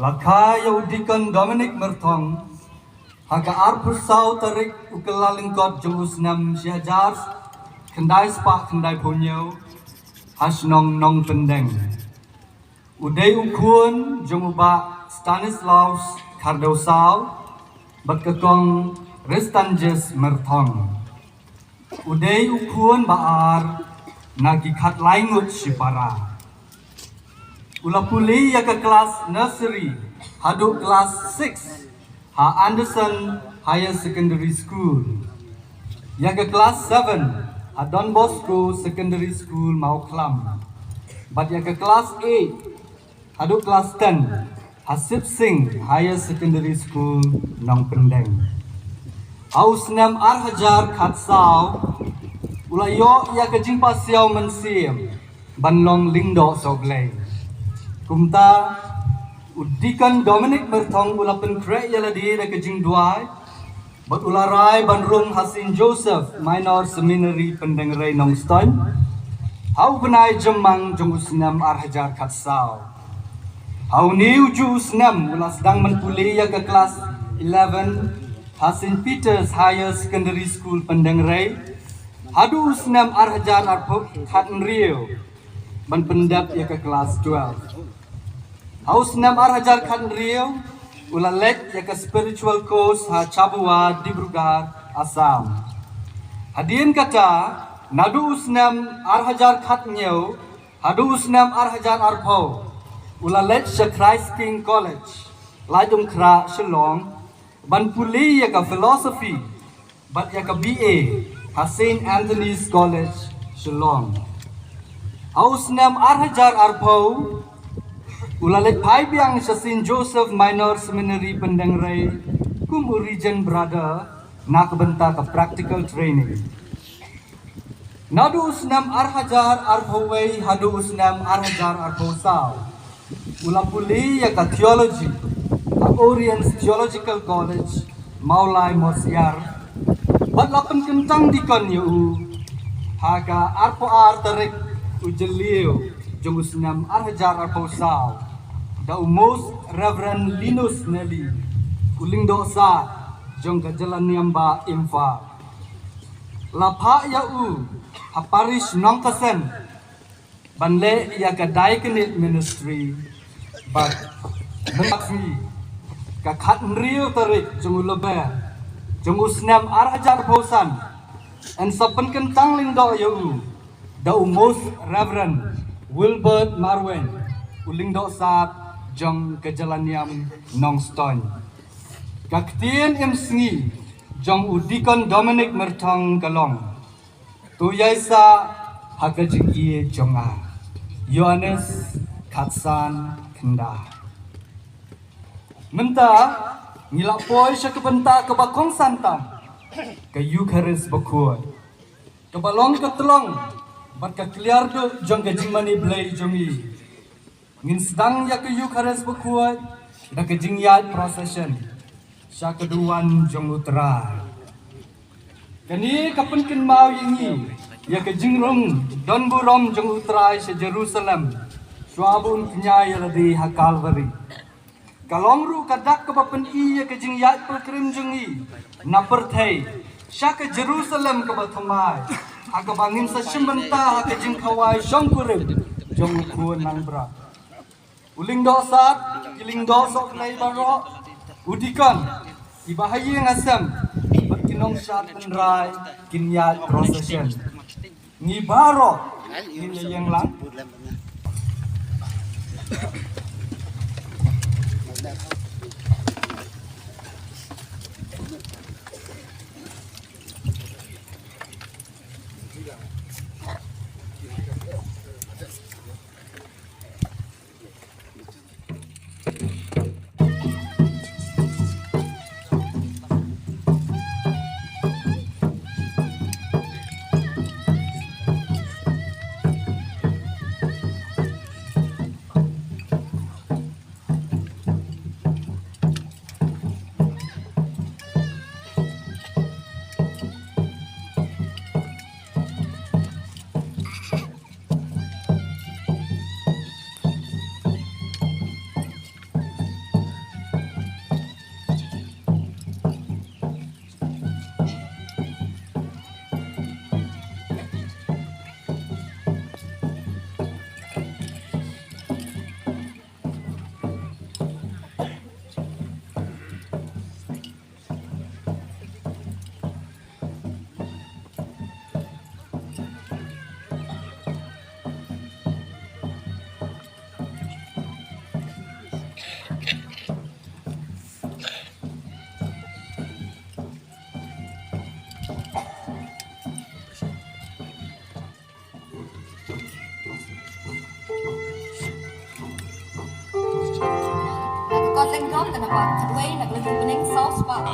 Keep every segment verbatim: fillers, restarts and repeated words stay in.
La kha ïa u Deacon Dominic Myrthong ha ka arphew saw tarik u Kyllalyngkot jong u snem shi hajar khyndai spah khyndai phew hynñiew ha shnong Nongpyndeng. U dei u khun jong u Bah Stanislaus Khardewsaw bad ka Kong Ristanjes Myrthong. U dei u khun ba ar na ki khatlai ngut shipara. U la pule ïa ka klas nursery haduh klas six ha Anderson Higher Secondary School, ïa ka klas seven ha Don Bosco Secondary School, Mawkhlam, bad ïa ka klas eight haduh klas ten ha Sip Sing Higher Secondary School, Nongpyndeng. Ha u snem ar hajar khatsaw u la ïoh ïa ka jingpasiaw mynsiem ban long lyngdoh sohblei. Kumta u Deacon Dominic Myrthong u la pynkhreh ïa lade da ka jingduwai bad u la rai ban rung ha Saint Joseph Minor Seminary Pyndengrei Nongstoiñ ha u bnai Jymmang jong u snem ar hajar khatsaw. Ha une u juh u snem u la sdang ban pule ïa ka klas eleven ha Saint Peter's Higher Secondary School Pyndengrei haduh u snem ar hajar arphew khathynriew ban pyndep ïa ka klas twelve. Ha u snem ar hajar khathynriew u la leit ïa ka spiritual course ha Chabua, Dibrugarh, Assam. Hadien kata, naduh u snem ar hajar khathynñiew haduh u snem ar hajar arphew u la leit sha Christ King College, Laitumkhrah, Shillong ban pule ïa ka philosophy bad ïa ka B A ha Saint Anthony's College, Shillong. Ha u snem ar hajar arphew u la leit phai biang sha Saint Joseph Minor Seminary Pyndengrei kum u Regent Brother na ka bynta ka practical training. Naduh u snem ar hajar arphew wei haduh u snem ar hajar arphew saw u la pule ïa ka theology ha Orient's Theological College, Mawlai Mawsiar, bad la pynkyntang deacon ïa u ha ka arphew ar tarik u Jylliew jong u snem ar hajar arphew saw da u Most Reverend Linus Nelly, u Lyngdoh Sad jong ka Jyllaniam Bah Imphal. La phah ïa u ha parish Nongkasen ban leh ïa ka diaconate ministry bad mynta ka khathynriew tarik jong u Lber jong u snem ar hajar arphew san yn sa pynkyntang lyngdoh ïa u da u Most Reverend Wilbert Marwein, u Lyngdoh Sad jong ka Jyllaniam Nongstoiñ. Ka ktien im sngi jong u Deacon Dominic Myrthong ka long: To ïaisah ha ka jingïeit jong nga. Ïoannis khatsan khyndai. Mynta ngi la poi sha ka bynta kaba kongsan tam, ka Eukharist Bakhuid, kaba long ka tyllong bad ka kliar duh jong ka jingmane Blei jong ngi. Ngin sdang ïa ka Eukharist Bakhuid da ka jingïaid procession sha ka duwan jong U Trai. Kane ka pynkynmaw ïa ngi ïa ka jingrung donburom jong U Trai sha Jerusalem shuwa ba un kñia ïa lade ha Kalbari. Ka long ruh ka dak kaba pyni ïa ka jingïaid pilgrim jong ngi na pyrthei sha ka Jerusalem kaba thymmai, ha kaba ngin sa shim bynta ha ka jingkhawai shongkurim jong U Khun Langbrot. U Lyngdoh Sad, ki Lyngdoh Sohblei baroh, u deacon, ki bahaïing hasem bad ki nongshad tynrai kin ïaid procession. Ngi baroh ngin ïa ïeng lang. Tengkong kena ba kedwei na kelebih pening saus pak.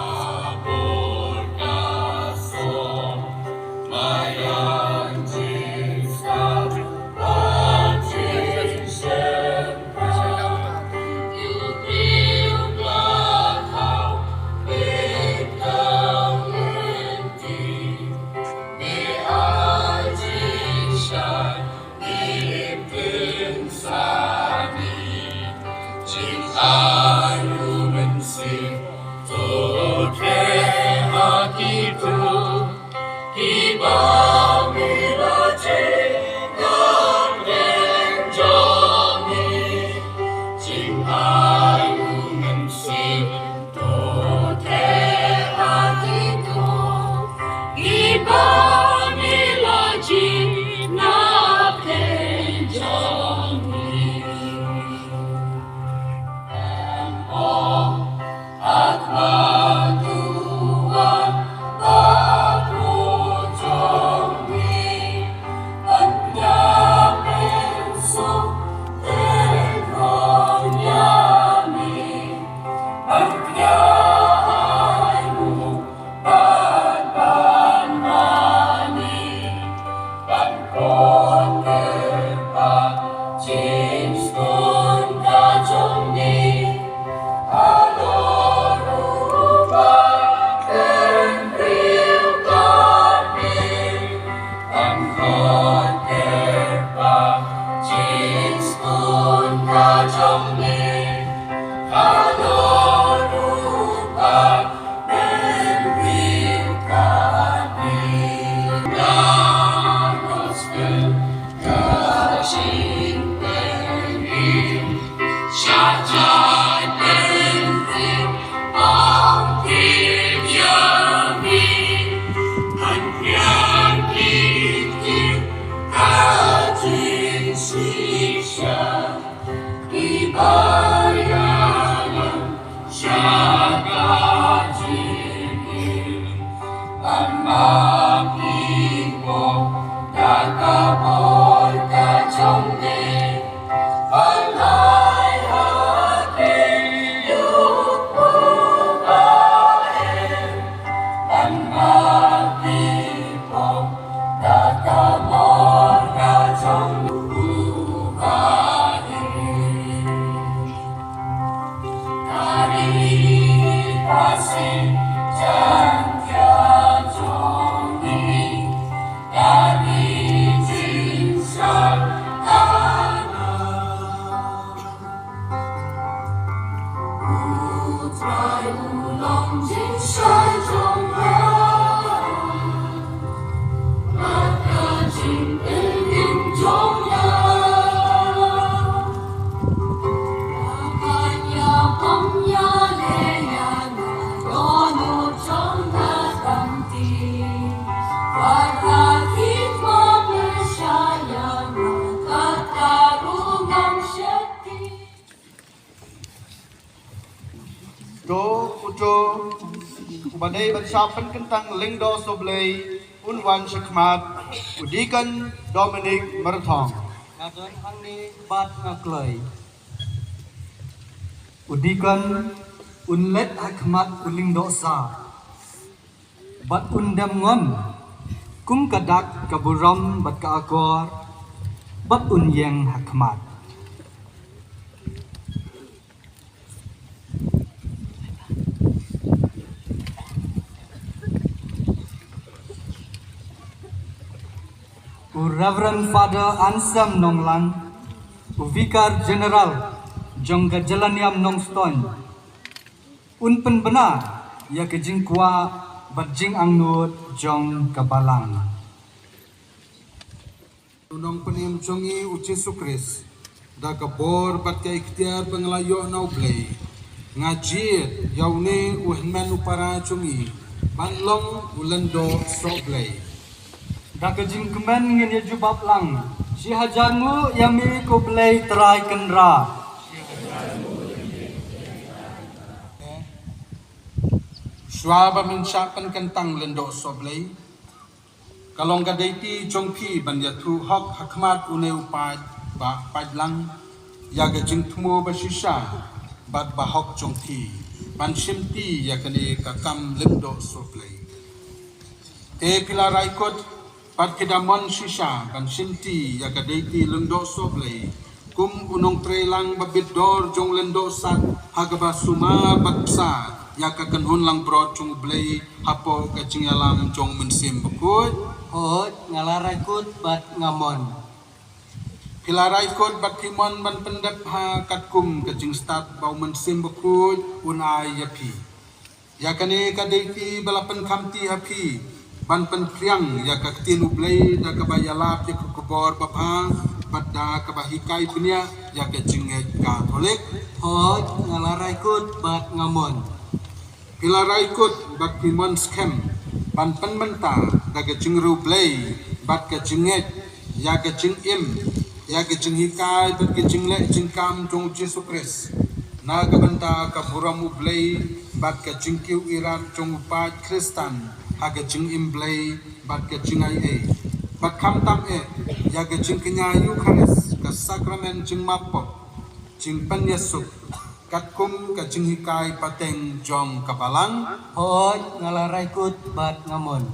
To, uto uba dei ban shah pynkyntang lyngdoh sohblei un wan shakhmat, u Deacon Dominic Myrthong. Nga don hangne bad nga kloi. U Deacon un leit ha khmat u lyngdoh sah bad un dem ngon kum ka dak ka burom bad ka akor bad un ïeng ha khmat. U Reverend Father Anselm Nonglang, u Vicar General jong ka Jyllaniam Nongstoiñ, un pynbna ïa ka jingkwah bad jingangnud jong ka balang. U Nongpynim jong ngi u Jisu Khrist, da ka bor bad ka iktiar ba nga la ïoh na U Blei, nga jied ïa une u hynmen u para jong ngi ban long u lyngdoh sohblei. Da ka jingkmen ngin ïa jubab lang, shi hajar nguh ïa me ko Blei Trai Kynrad. Shuwa ba men shah pynkyntang lyngdoh sohblei, ka long ka dei ti jong phi ban ïathuh hok ha khmat une u paid ba paid lang ïa ka jingthmu ba shisha bad bahok jong phi ban shimti ïa kane ka kam lyngdoh soh Blei. Te phi la rai kut bad phi da mon shisha ban shimti ïa ka deiti lyngdoh soh Blei kum u nongtrei lang ba bit dor jong lyngdoh sat ha kaba sumar bad bsa ïa ka kynhun langbrot jong U Blei hapoh ka jingïalam jong U Mynsiem Bakhuid? Hooid, nga la rai kut bad nga mon. Phi la rai kut bad phi mon ban pyndep ha katkum ka jingstad ba U Mynsiem Bakhuid un ai ïa phi. Ïa kane ka deiti ba la pynkhamti ha phi ban pynphriang ïa ka ktien U Blei da kaba ïalap ïa ka khubor babha bad da kaba hikai bniah ïa ka jingngeit Katholik? Hooid, nga la rai kut bad nga mon. Phi la rai kut bad phi mon skhem ban pynbynta da ka jingriewblei bad ka jingngeit ïa ka jingim, ïa ka jinghikai bad ka jingleh jingkam jong U Jisu Khrist na ka bynta ka burom U Blei bad ka jingkiew irat jong u paid Khristan ha ka jingim Blei bad ka jingaiei, bad khamtam eh ïa ka jingkñia Eukharist, ka sakramen jingmap pop, jingpynïasuk, katkum ka jinghikai pateng jong ka Balang? Hooid, nga la rai kut bad nga mon.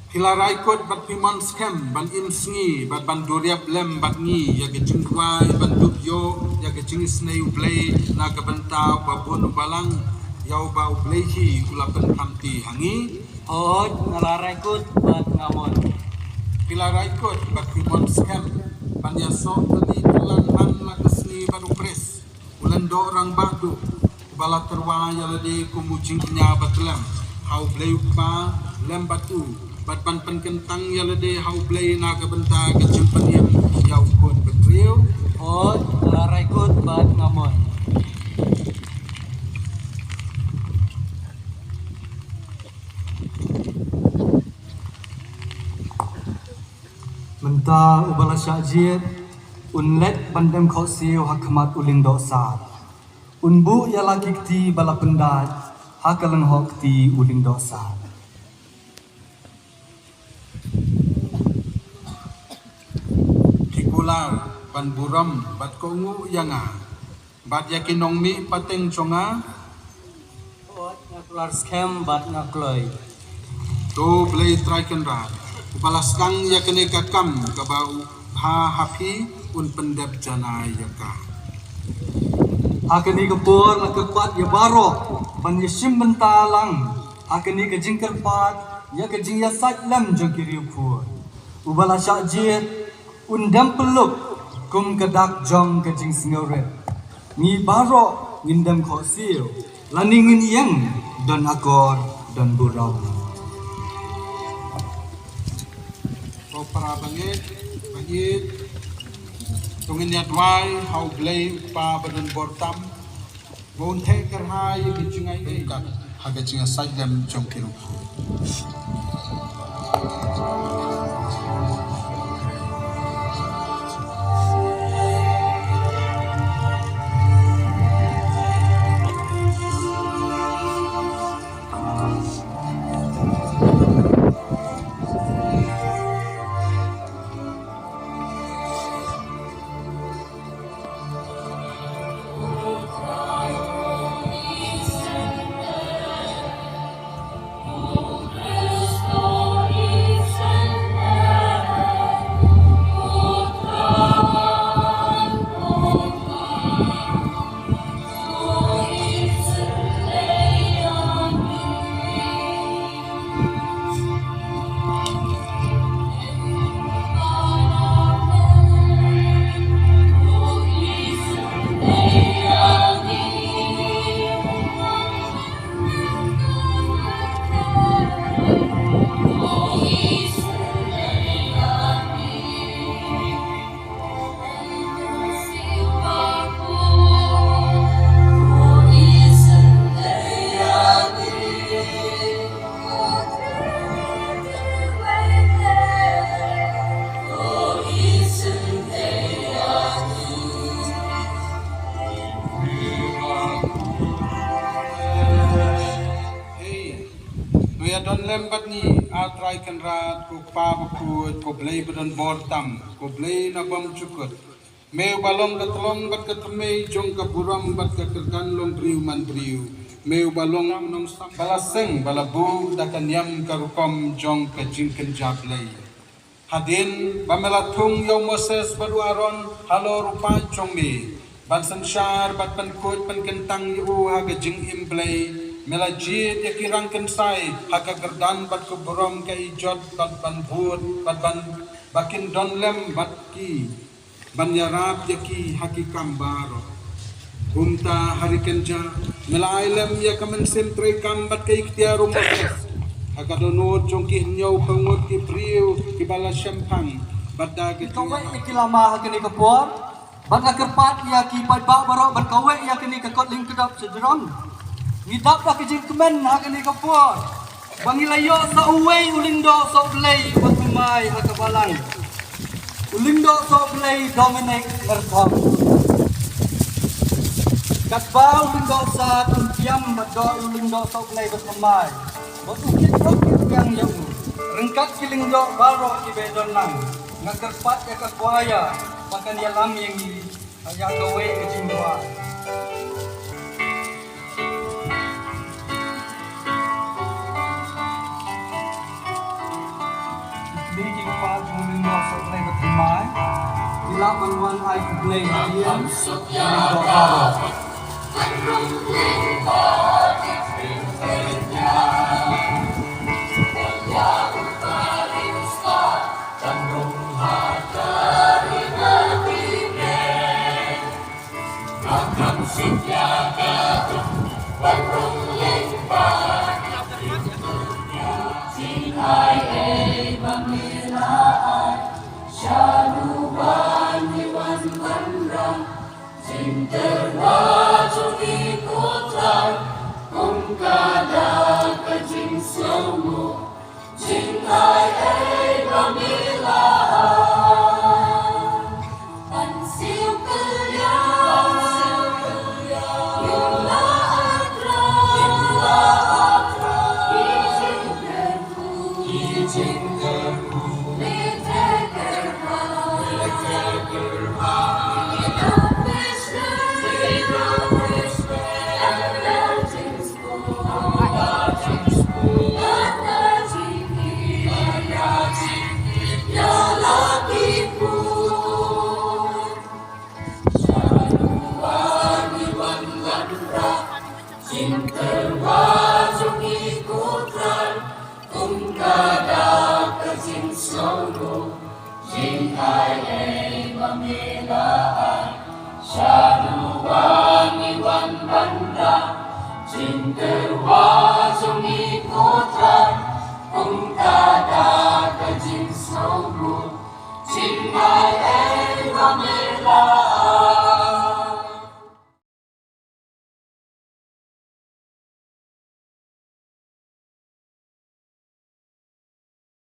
Phi la rai kut bad phi mon skhem ban im sngi bad ban duriap lem bad ngi ïa ka jingduwai ban dup ïoh ïa ka jingisynei U Blei na ka bynta uba bun u Balang, ïa uba U Blei hi u la pynkhamti ha ngi? Hooid, nga la rai kut bad nga mon. Phi la rai kut bad phi mon skhem ban ïasoh tylli tyllan man la ka sngi bad U Khrist u lyngdoh rangbah duh, uba la tyrwa ïa lade kum u jingkñia bathlem ha U Blei U Kpa lem bad u, bad ban pynkyntang ïa lade ha U Blei na ka bynta ka jingpynim ïa U Khun Bynriew? Hooid, nga la rai kut bad nga mon. Mynta uba la shah jied un leit ban dem khohsiew ha khmat u lyngdoh sat. Un buh ïa la ki kti ba la pyndait ha ka lynghok kti u lyngdoh sat. Ki kular ban burom bad kohnguh ïa nga bad ïa ki nongmih pateng jong nga? Hooid, nga kular skhem bad nga kloi. To Blei Trai Kynrad, uba la sdang ïa kane ka kam kaba bha ha phi, un pyndep janai ïa ka. Ha kane ka por la kyrpad ïa baroh ban ïashim bynta lang ha kane ka jingkyrpad ïa ka jingïasaid lem jong ki riewkhuid. Uba la shah jied un dem pyllup kum ka dak jong ka jingsngewrit. Ngi baroh ngin dem khohsiew lane ngin ïeng don akor don burom. Ko para bangeit, bangeit, to ngin ïa duwai ha U Blei U Kpa ba don bor tam, ba un theh kyrhai ïa ki jingaiei ha ka jingïasaid lem jong ki riewkhuid. Hei, to ïa don lem bad ngi, A Trai Kynrad, ko Kpa bakhuid, ko Blei ba don bor tam, ko Blei na bymjukut. Me uba long ka tlong bad ka thymmei jong ka burom bad ka kyrdan long briew man briew. Me uba long u nongsam ba la seng ba la buh da ka niam ka rukom jong ka jingkynja Blei. Hadien ba me la thung ïa u Moses bad u Aaron halor u paid jong me, ban synshar bad ban khuid ban kyntang ïa u ha ka jingim Blei, me la jied ïa ki rang kynsai ha ka kyrdan bad ka burom ka ijot bad ban bud bad ban ba kin don lem bad ki ban ïarap ïa ki ha ki kam baroh. Kumta ha ri kynja me la ai lem ïa ka mynsiem treikam bad ka iktiar u Moses ha ka dohnud jong ki hynñiew phew ngut ki briew kiba la shemphang bad da ka kawei ïa ki lama ha kane ka por. Bad nga kyrpad ïa ki paidbah baroh ban kawei ïa kane ka kot lyngkdop sha jrong. Ngi dap da ka jingkmen ha kane ka por ba ngi la ïoh sa uwei u lyngdoh sohblei ba thymmai ha ka balang. U lyngdoh sohblei Dominic Merthong. Katba u lyngdoh Sad un tiam bad doh u lyngdoh sohblei ba thymmai, bad u kit rok kit riang ïa u ryngkat ki lyngdoh baroh kiba don lang. Nga kyrpad ïa ka kwaya ba kan ïalam ïa ngi ïa kawei ka jingduwai. Ki kmie ki kpa jong u lyngdoh sohblei ba thymmai ki lah ban wan ai khublei ïa u lyngdoh baroh.